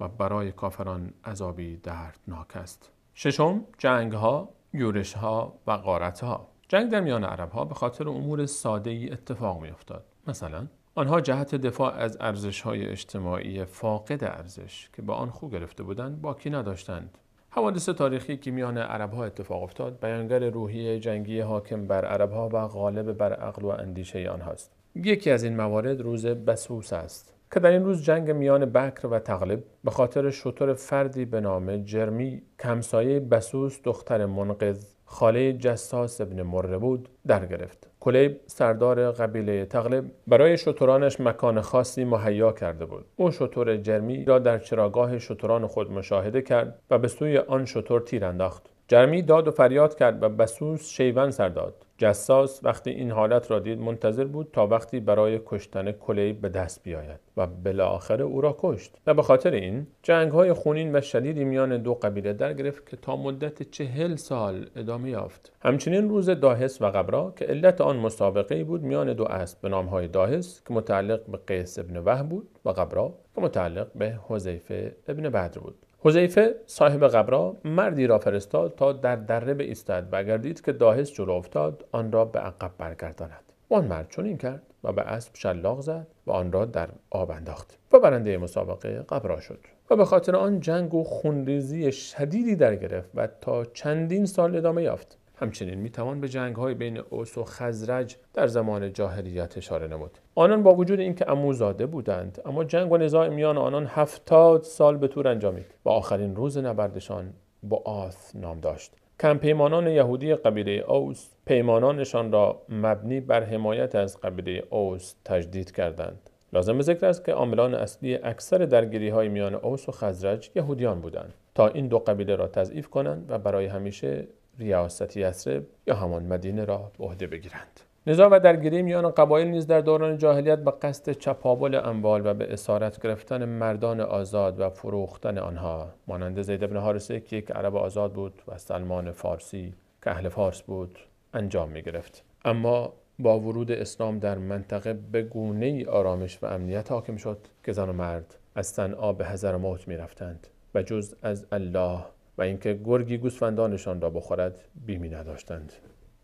و برای کافران عذابی دردناک است. ششم، جنگ‌ها، یورش‌ها و غارت‌ها. جنگ در میان عرب‌ها به خاطر امور ساده‌ای اتفاق می‌افتاد. مثلا آنها جهت دفاع از ارزش‌های اجتماعی فاقد ارزش که با آن خو گرفته بودند باکی نداشتند. حوادث تاریخی که میان عرب‌ها اتفاق افتاد بیانگر روحیه جنگی حاکم بر عرب‌ها و غالب بر عقل و اندیشه آنهاست. یکی از این موارد روز بسوس است که در این روز جنگ میان بکر و تغلب به خاطر شتر فردی به نام جرمی که همسایه بسوس دختر منقذ خاله جساس ابن مره بود در گرفت. کلیب سردار قبیله تغلب برای شترانش مکان خاصی مهیا کرده بود. او شتر جرمی را در چراگاه شتران خود مشاهده کرد و به سوی آن شتر تیر انداخت. جرمی داد و فریاد کرد و بسوس شیون سر داد. جساس وقتی این حالت را دید منتظر بود تا وقتی برای کشتن کلیب به دست بیاید و بالاخره او را کشت. و به خاطر این جنگ‌های خونین و شدیدی میان دو قبیله در گرفت که تا مدت 40 سال ادامه یافت. همچنین روز داهس و غبرا که علت آن مسابقه‌ای بود میان دو اسب به نام‌های داهس که متعلق به قیس ابن وهب بود و غبرا که متعلق به حذیفه ابن بدر بود. حذیفه صاحب غبرا مردی را فرستاد تا در دره بایستد و اگر دید که داهس جلو افتاد آن را به عقب برگرداند. آن مرد چنین کرد و به اسب شلاق زد و آن را در آب انداخت و برنده مسابقه غبرا شد و به خاطر آن جنگ و خونریزی شدیدی در گرفت و تا چندین سال ادامه یافت. همچنین میتوان به جنگ‌های بین اوس و خزرج در زمان جاهلیت اشاره نمود. آنان با وجود اینکه عموزاده بودند اما جنگ و نزاع میان آنان 70 سال به طول انجامید و آخرین روز نبردشان بعاث نام داشت. کم پیمانان یهودی قبیله اوس پیمانانشان را مبنی بر حمایت از قبیله اوس تجدید کردند. لازم به ذکر است که عاملان اصلی اکثر درگیری‌های میان اوس و خزرج یهودیان بودند تا این دو قبیله را تضعیف کنند و برای همیشه ریاست یثرب یا همان مدینه را به عهده بگیرند. نزاع و درگیری میان قبایل نیز در دوران جاهلیت به قصد چپاول اموال و به اسارت گرفتن مردان آزاد و فروختن آنها، مانند زید بن حارثه که یک عرب آزاد بود و سلمان فارسی که اهل فارس بود، انجام می گرفت. اما با ورود اسلام در منطقه به گونه‌ای آرامش و امنیت حاکم شد که زن و مرد از صنعا به حضرموت می رفتند و جز از الله و اینکه گرگی گوسفندانشان را بخورد بیمی نداشتند.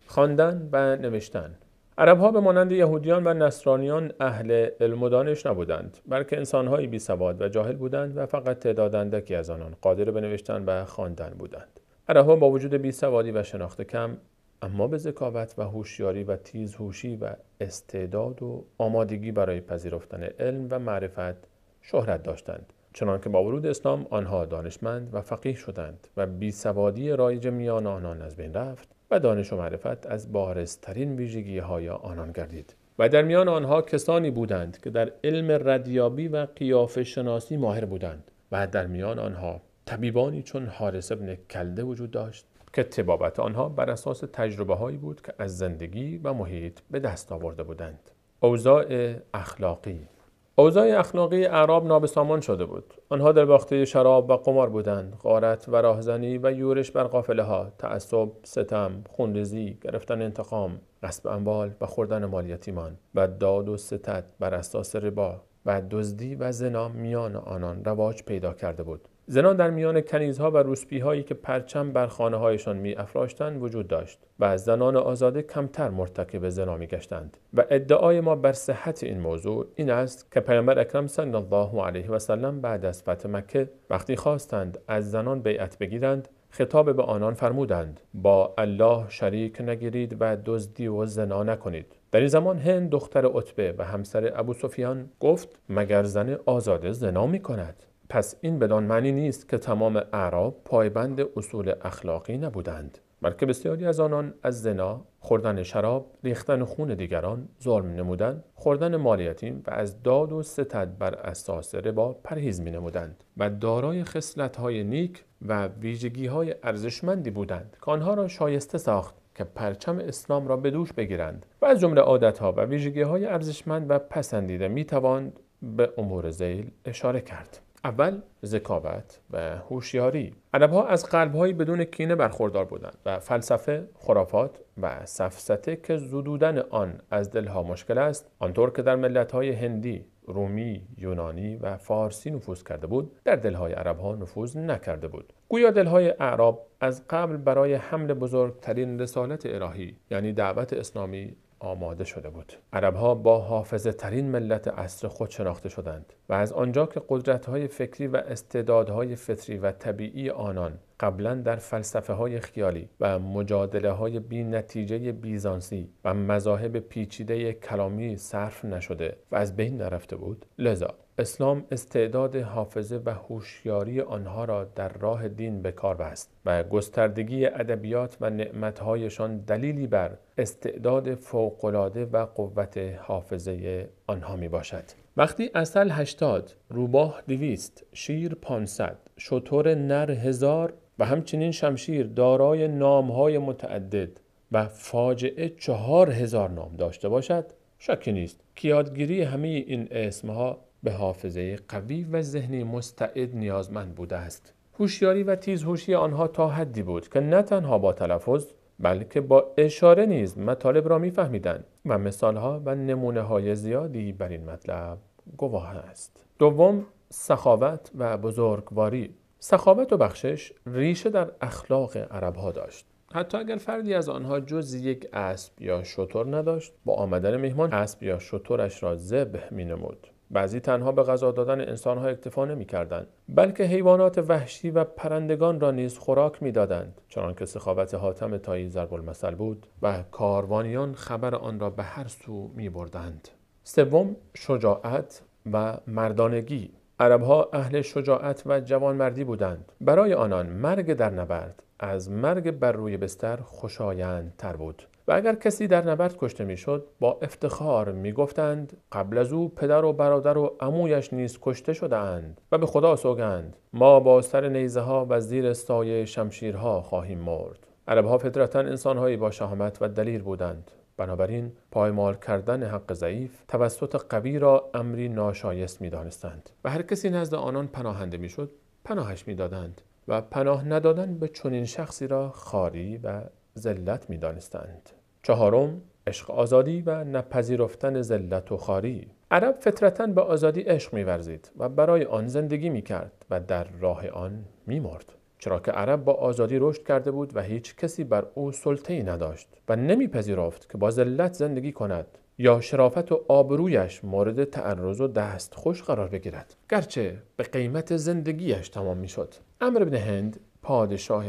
خواندن و نوشتن. عرب‌ها به مانند یهودیان و نصرانیان اهل علم و دانش نبودند، بلکه انسان‌های بی‌سواد و جاهل بودند و فقط تعداد اندکی از آنان قادر به نوشتن و خواندن بودند. عرب‌ها با وجود بی‌سوادی و شناخت کم، اما به ذکاوت و هوشیاری و تیزهوشی و استعداد و آمادگی برای پذیرفتن علم و معرفت شهرت داشتند. چنانکه با ورود اسلام آنها دانشمند و فقیه شدند و بیسوادی رایج میان آنان از بین رفت و دانش و معرفت از بارزترین ویژگی‌های آنان گردید. و در میان آنها کسانی بودند که در علم ردیابی و قیافه شناسی ماهر بودند و در میان آنها طبیبانی چون حارث ابن کلده وجود داشت که طبابت آنها بر اساس تجربه‌هایی بود که از زندگی و محیط به دست آورده بودند. اوضاع اخلاقی. اوضاع اخلاقی اعراب نابسامان شده بود. آنها در باخته شراب و قمار بودند، غارت و راهزنی و یورش بر قافله ها، تعصب، ستم، خونریزی، گرفتن انتقام، غصب اموال و خوردن مال یتیمان و داد و ستد بر اساس ربا و دزدی و زنا میان آنان رواج پیدا کرده بود. زنا در میان کنیزها و روسپی‌هایی که پرچم بر خانه‌هایشان می‌افراشتند وجود داشت و زنان آزاده کمتر مرتکب زنا می‌گشتند. و ادعای ما بر صحت این موضوع این است که پیامبر اکرم صلی الله علیه و سلم بعد از فتح مکه وقتی خواستند از زنان بیعت بگیرند خطاب به آنان فرمودند: با الله شریک نگیرید و دزدی و زنا نکنید. در این زمان هند دختر عتبه و همسر ابو سفیان گفت: مگر زن آزاده زنا می‌کند؟ پس این بدان معنی نیست که تمام اعراب پایبند اصول اخلاقی نبودند. بلکه بسیاری از آنان از زنا، خوردن شراب، ریختن خون دیگران، ظلم نمودن، خوردن مال یتیم و از داد و ستد بر اساس ربا پرهیز می نمودند و دارای خصلت‌های نیک و ویژگی‌های ارزشمندی بودند که آنها را شایسته ساخت که پرچم اسلام را به دوش بگیرند و از جمله عادت‌ها و ویژگی‌های ارزشمند و پسندیده می‌توان به امور ذیل اشاره کرد. اول، ذکاوت و هوشیاری. عرب‌ها از قلب‌های بدون کینه برخوردار بودند و فلسفه، خرافات و سفسطه که زدودن آن از دلها مشکل است، آنطور که در ملت‌های هندی، رومی، یونانی و فارسی نفوذ کرده بود، در دلهای عرب‌ها نفوذ نکرده بود. گویا دلهای اعراب از قبل برای حمل بزرگترین رسالت الهی، یعنی دعوت اسلامی، آماده شده بود. عرب‌ها با حافظه ترین ملت عصر خود شناخته شدند و از آنجا که قدرت‌های فکری و استعدادهای فطری و طبیعی آنان قبلاً در فلسفه‌های خیالی و مجادله‌های بی نتیجه بیزانسی و مذاهب پیچیده کلامی صرف نشده و از بین نرفته بود، لذا اسلام استعداد حافظه و هوشیاری آنها را در راه دین به کار بست و گستردگی ادبیات و نعمت‌هایشان دلیلی بر استعداد فوق‌العاده و قوت حافظه آنها می باشد. وقتی عسل 80، روباه 200، شیر 500، شتر نر 1000 و همچنین شمشیر دارای نام‌های متعدد و فاجعه 4000 نام داشته باشد، شکی نیست که یادگیری همه این اسمها به حافظه قوی و ذهنی مستعد نیازمند بوده است. هوشیاری و تیزهوشی آنها تا حدی بود که نه تنها با تلفظ بلکه با اشاره نیز مطالب را می‌فهمیدند و مثالها و نمونه‌های زیادی بر این مطلب گواه است. دوم، سخاوت و بزرگواری. سخاوت و بخشش ریشه در اخلاق عرب‌ها داشت. حتی اگر فردی از آنها جز یک اسب یا شتر نداشت، با آمدن مهمان اسب یا شترش را ذبح می‌نمود. بعضی تنها به غذا دادن انسان‌ها اکتفا نمی‌کردند، بلکه حیوانات وحشی و پرندگان را نیز خوراک می‌دادند، چنانکه سخاوت حاتم طایی ضرب المثل بود و کاروانیان خبر آن را به هر سو می‌بردند. سوم، شجاعت و مردانگی. عرب‌ها اهل شجاعت و جوانمردی بودند. برای آنان مرگ در نبرد از مرگ بر روی بستر خوشایندتر بود و اگر کسی در نبرد کشته میشد با افتخار میگفتند قبل از او پدر و برادر و عمویش نیز کشته شده اند و به خدا سوگند ما با سر نیزه ها و زیر سایه شمشیرها خواهیم مرد. عربها فطرتاً انسانهایی با شهامت و دلیر بودند. بنابراین پایمال کردن حق ضعیف توسط قوی را امری ناشایست می‌دانستند و هر کسی نزد آنان پناهنده میشد پناهش میدادند و پناه ندادن به چنین شخصی را خواری و ذلت می‌دانستند. چهارم، عشق آزادی و نپذیرفتن ذلت و خواری. عرب فطرتاً به آزادی عشق می‌ورزید و برای آن زندگی می‌کرد و در راه آن می‌مرد، چرا که عرب با آزادی رشد کرده بود و هیچ کسی بر او سلطه‌ای نداشت و نمی‌پذیرفت که با ذلت زندگی کند یا شرافت و آبرویش مورد تعرض و دست خوش قرار بگیرد، گرچه به قیمت زندگیش تمام می‌شد. عمرو بن هند پادشاه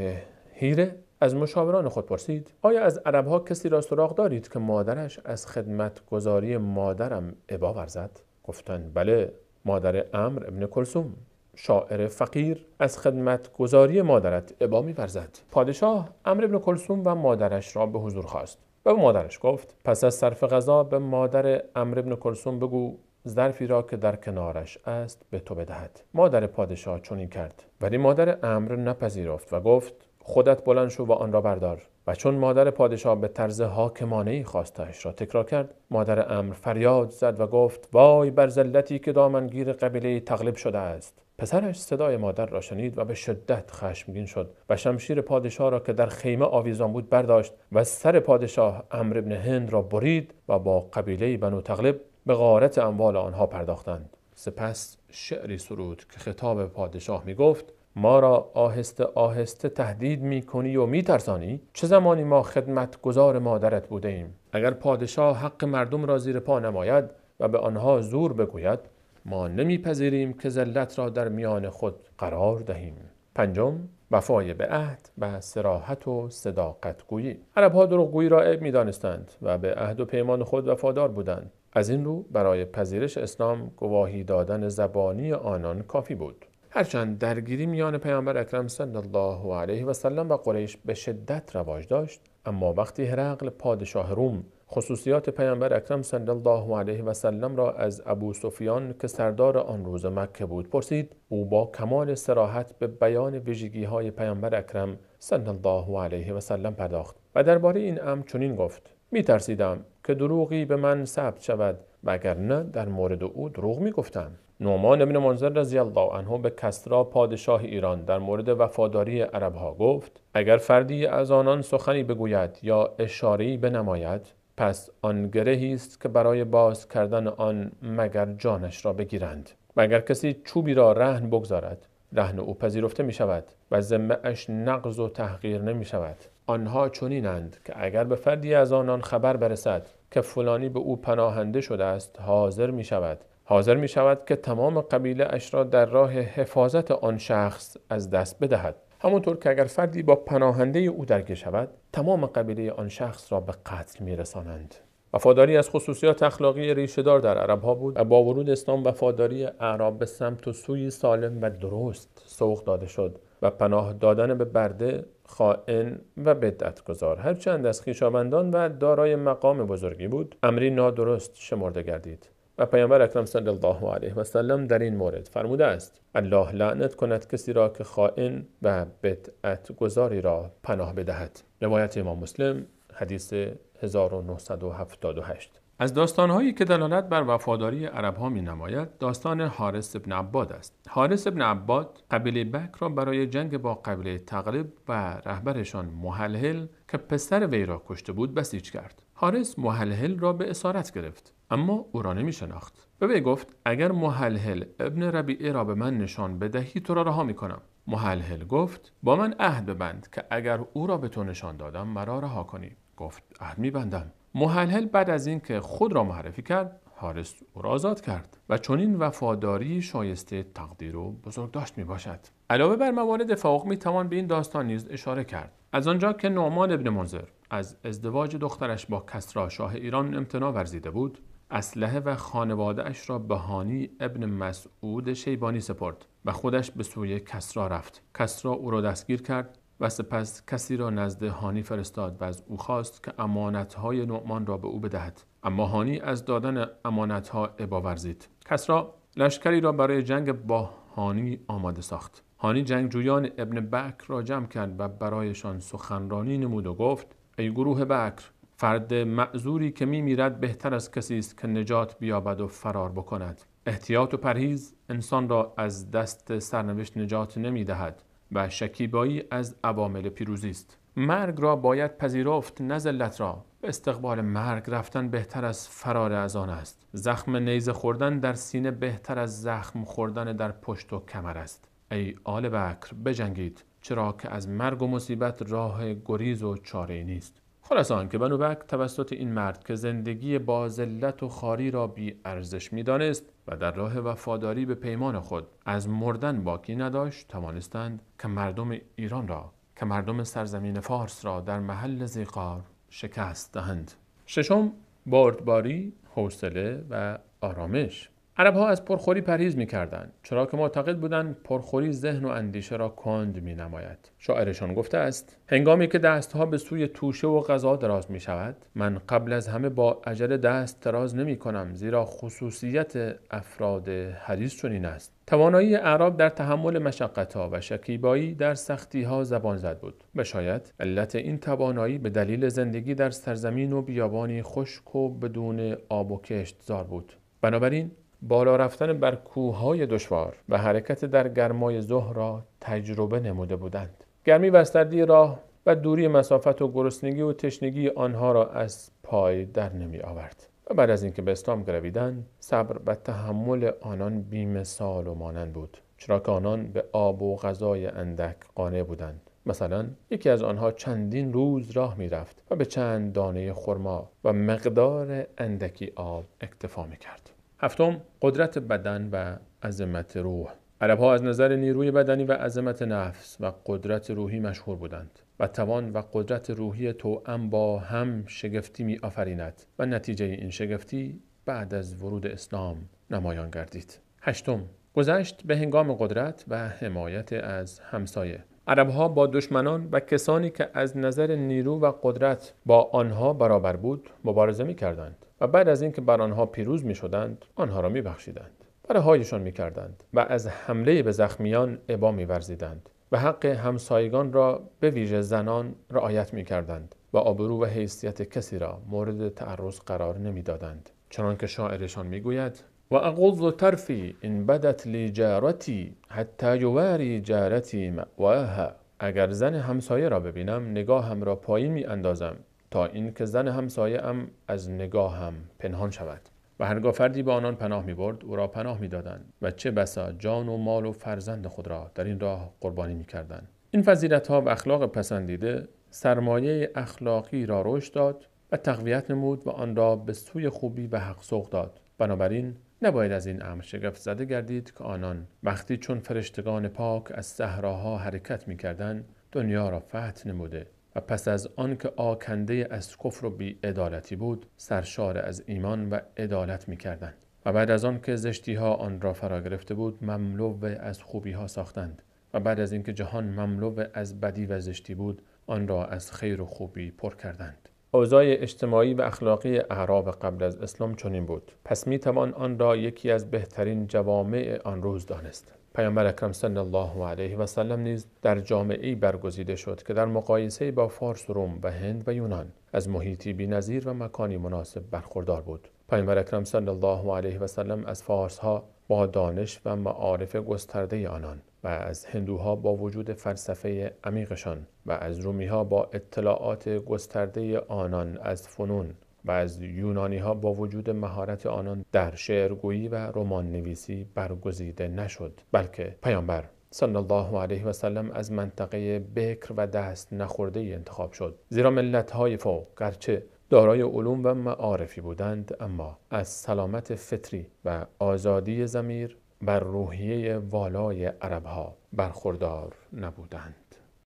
حیره از مشاوران خود پرسید آیا از عربها کسی را سراغ دارید که مادرش از خدمتگزاری مادرم ابا ورزد؟ گفتند بله، مادر عمرو ابن کلثوم، شاعر فقیر، از خدمتگزاری مادرت ابا می‌ورزد. پادشاه عمرو ابن کلثوم و مادرش را به حضور خواست و به مادرش گفت پس از صرف غذا به مادر عمرو ابن کلثوم بگو ظرفی را که در کنارش است به تو بدهد. مادر پادشاه چنین کرد، ولی مادر عمرو نپذیرفت و گفت خودت بلند شو و آن را بردار. و چون مادر پادشاه به طرز حاکمانه‌ای خواسته‌اش را تکرار کرد، مادر عمرو فریاد زد و گفت وای بر ذلتی که دامنگیر قبیله تغلب شده است. پسرش صدای مادر را شنید و به شدت خشمگین شد و شمشیر پادشاه را که در خیمه آویزان بود برداشت و سر پادشاه عمرو بن هند را برید و با قبیله بنو تغلب به غارت اموال آنها پرداختند. سپس شعری سرود که خطاب پادشاه می گفت ما را آهسته آهسته تهدید می کنی و می ترسانی؟ چه زمانی ما خدمتگزار مادرت بوده ایم؟ اگر پادشاه حق مردم را زیر پا نماید و به آنها زور بگوید، ما نمیپذیریم که ذلت را در میان خود قرار دهیم. پنجم، وفای به عهد و صراحت و صداقت گویی. عربها دروغگویی را عیب می‌دانستند و به عهد و پیمان خود وفادار بودند. از این رو برای پذیرش اسلام گواهی دادن زبانی آنان کافی بود. هرچند درگیری میان پیامبر اکرم صلی الله علیه و سلم و قریش به شدت رواج داشت، اما وقتی هرقل پادشاه روم خصوصیات پیامبر اکرم صلی الله علیه و سلم را از ابو سفیان که سردار آن روز مکه بود پرسید، او با کمال صراحت به بیان ویژگی‌های پیامبر اکرم صلی الله علیه و سلم پرداخت و درباره این امر چنین گفت: می‌ترسیدم که دروغی به من ثبت شود، وگرنه در مورد او دروغ می‌گفتم. نعمان ابن منذر رضی الله عنه به کسری پادشاه ایران در مورد وفاداری عربها گفت: اگر فردی از آنان سخنی بگوید یا اشاره‌ای بنماید، پس آن گرهی است که برای باز کردن آن مگر جانش را بگیرند. و اگر کسی چوبی را رهن بگذارد، رهن او پذیرفته می شود و ذمه اش نقض و تحقیر نمی شود. آنها چنینند که اگر به فردی از آنان خبر برسد که فلانی به او پناهنده شده است، حاضر می شود. حاضر می شود که تمام قبیله اش را در راه حفاظت آن شخص از دست بدهد. همانطور که اگر فردی با پناهنده او درگیر شود، تمام قبیله آن شخص را به قتل می‌رسانند. وفاداری از خصوصیات اخلاقی ریشه‌دار در عرب‌ها بود و با ورود اسلام وفاداری اعراب به سمت و سوی سالم و درست سوق داده شد و پناه دادن به برده، خائن و بدعتگزار هرچند از خویشاوندان و دارای مقام بزرگی بود، امری نادرست شمرده گردید. و پیامبر اکرم صلی الله علیه و سلم در این مورد فرموده است: الله لعنت کند کسی را که خائن و بدعتگزاری را پناه بدهد. روایت امام مسلم، حدیث 1978. از داستان‌هایی که دلالت بر وفاداری عرب‌ها می‌نماید، داستان حارث بن عباد است. حارث بن عباد قبیله بکر را برای جنگ با قبیله تغلب و رهبرشان محلهل که پسر وی را کشته بود بسیج کرد. حارث محلهل را به اسارت گرفت، اما او را نمی‌شناخت. به وی گفت: اگر محلهل ابن ربیعه را به من نشان بدهی تو را رها می‌کنم. محلهل گفت: با من عهد ببند که اگر او را به تو نشان دادم مرا رها کنی. گفت: عهد می‌بندم. محلهل بعد از اینکه خود را معرفی کرد، حارث او را آزاد کرد و چنین وفاداری شایسته تقدیر و بزرگداشت می باشد. علاوه بر موارد فوق می توان به این داستان نیز اشاره کرد. از آنجا که نعمان ابن منذر از ازدواج دخترش با کسری شاه ایران امتناع ورزیده بود، اسلحه و خانواده اش را به هانی ابن مسعود شیبانی سپرد و خودش به سوی کسری رفت. کسری او را دستگیر کرد و سپس کسی را نزد هانی فرستاد و از او خواست که امانت‌های نعمان را به او بدهد. اما هانی از دادن امانت‌ها ابا ورزید. کسری لشکری را برای جنگ با هانی آماده ساخت. هانی جنگجویان ابن بکر را جمع کرد و برایشان سخنرانی نمود و گفت: ای گروه بکر، فرد معذوری که میمیرد بهتر از کسی است که نجات بیابد و فرار بکند. احتیاط و پرهیز انسان را از دست سرنوشت نجات نمیدهد و شکیبایی از عوامل پیروزی است. مرگ را باید پذیرفت، نه ذلت را. به استقبال مرگ رفتن بهتر از فرار از آن است. زخم نیزه خوردن در سینه بهتر از زخم خوردن در پشت و کمر است. ای آل بکر، بجنگید، چرا که از مرگ و مصیبت راه گریز و چاره‌ای نیست. خلاصه آن که بنو بکر توسط این مرد که زندگی با ذلت و خواری را بی ارزش می‌دانست و در راه وفاداری به پیمان خود از مردن باکی نداشت، توانستند که مردم ایران را، که مردم سرزمین فارس را در محل ذیقار شکست دهند. ششم، بردباری، حوصله و آرامش. عرب‌ها از پرخوری پرهیز می‌کردند، چرا که معتقد بودند پرخوری ذهن و اندیشه را کند می‌نماید. شاعرشان گفته است: هنگامی که دستها به سوی توشه و غذا دراز می‌شود، من قبل از همه با عجله دست دراز نمی‌کنم، زیرا خصوصیت افراد حریص چنین است. توانایی اعراب در تحمل مشقت‌ها و شکیبایی در سختی‌ها زبان زد بود و شاید علت این توانایی به دلیل زندگی در سرزمین و بیابانی خشک و بدون آب و کشتزار بود. بنابراین بالا رفتن بر کوه‌های دشوار و حرکت در گرمای ظهر را تجربه نموده بودند. گرمی و سردی راه و دوری مسافت و گرسنگی و تشنگی آنها را از پای در نمی آورد. و بعد از اینکه به اسلام گرویدند، صبر و تحمل آنان بی‌مثال و مانند بود، چرا که آنان به آب و غذای اندک قانع بودند. مثلا یکی از آنها چندین روز راه می رفت و به چند دانه خرما و مقدار اندکی آب اکتفا می کرد. هفتم، قدرت بدن و عظمت روح. عرب‌ها از نظر نیروی بدنی و عظمت نفس و قدرت روحی مشهور بودند و توان و قدرت روحی توأم با هم شگفتی می آفریند و نتیجه این شگفتی بعد از ورود اسلام نمایان گردید. هشتم، گذشت به هنگام قدرت و حمایت از همسایه. عربها با دشمنان و کسانی که از نظر نیرو و قدرت با آنها برابر بود مبارزه می کردند و بعد از اینکه بر آنها پیروز می شدند آنها را می بخشیدند، برهایشان می کردند و از حمله به زخمیان ابا می ورزیدند و حق همسایگان را به ویژه زنان رعایت می کردند و آبرو و حیثیت کسی را مورد تعرض قرار نمی دادند. چنانکه شاعرشان می گوید: و اغض طرفی ان بدت لی جارتی حتی یواری جارتی مأواها. اگر زن همسایه را ببینم نگاهم را پایین می اندازم تا اینکه زن همسایه ام از نگاهم پنهان شود. و هرگاه فردی به آنان پناه می برد او را پناه می دادند و چه بسا جان و مال و فرزند خود را در این راه قربانی می کردند. این فضیلت ها و اخلاق پسندیده سرمایه اخلاقی را رشد داد و تقویت نمود و آن را به سوی خوبی و حق سوق داد. بنابراین نباید از این امر شگفت زده گردید که آنان وقتی چون فرشتگان پاک از صحراها حرکت می‌کردند دنیا را فتح نموده و پس از آن که آکنده از کفر و بی‌عدالتی بود سرشار از ایمان و عدالت می‌کردند و بعد از آن که زشتی‌ها آن را فرا گرفته بود مملو از خوبی‌ها ساختند و بعد از اینکه جهان مملو از بدی و زشتی بود آن را از خیر و خوبی پر کردند. اوضاع اجتماعی و اخلاقی اعراب قبل از اسلام چنین بود. پس می توان آن را یکی از بهترین جوامع آن روز دانست. پیامبر اکرم صلی الله علیه و سلم نیز در جامعه‌ای برگزیده شد که در مقایسه با فارس و روم و هند و یونان از محیطی بی‌نظیر و مکانی مناسب برخوردار بود. پیامبر اکرم صلی الله علیه و سلم از فارس‌ها با دانش و معارف گسترده آنان و از هندوها با وجود فلسفه عمیقشان و از رومیها با اطلاعات گسترده آنان از فنون و از یونانیها با وجود مهارت آنان در شعرگویی و رمان نویسی برگزیده نشد، بلکه پیامبر صلی الله علیه و سلم از منطقه بکر و دست نخورده انتخاب شد. زیرا ملت‌های فوق گرچه دارای علوم و معارفی بودند اما از سلامت فطری و آزادی ضمیر بر روحیه والای عربها برخوردار نبودند.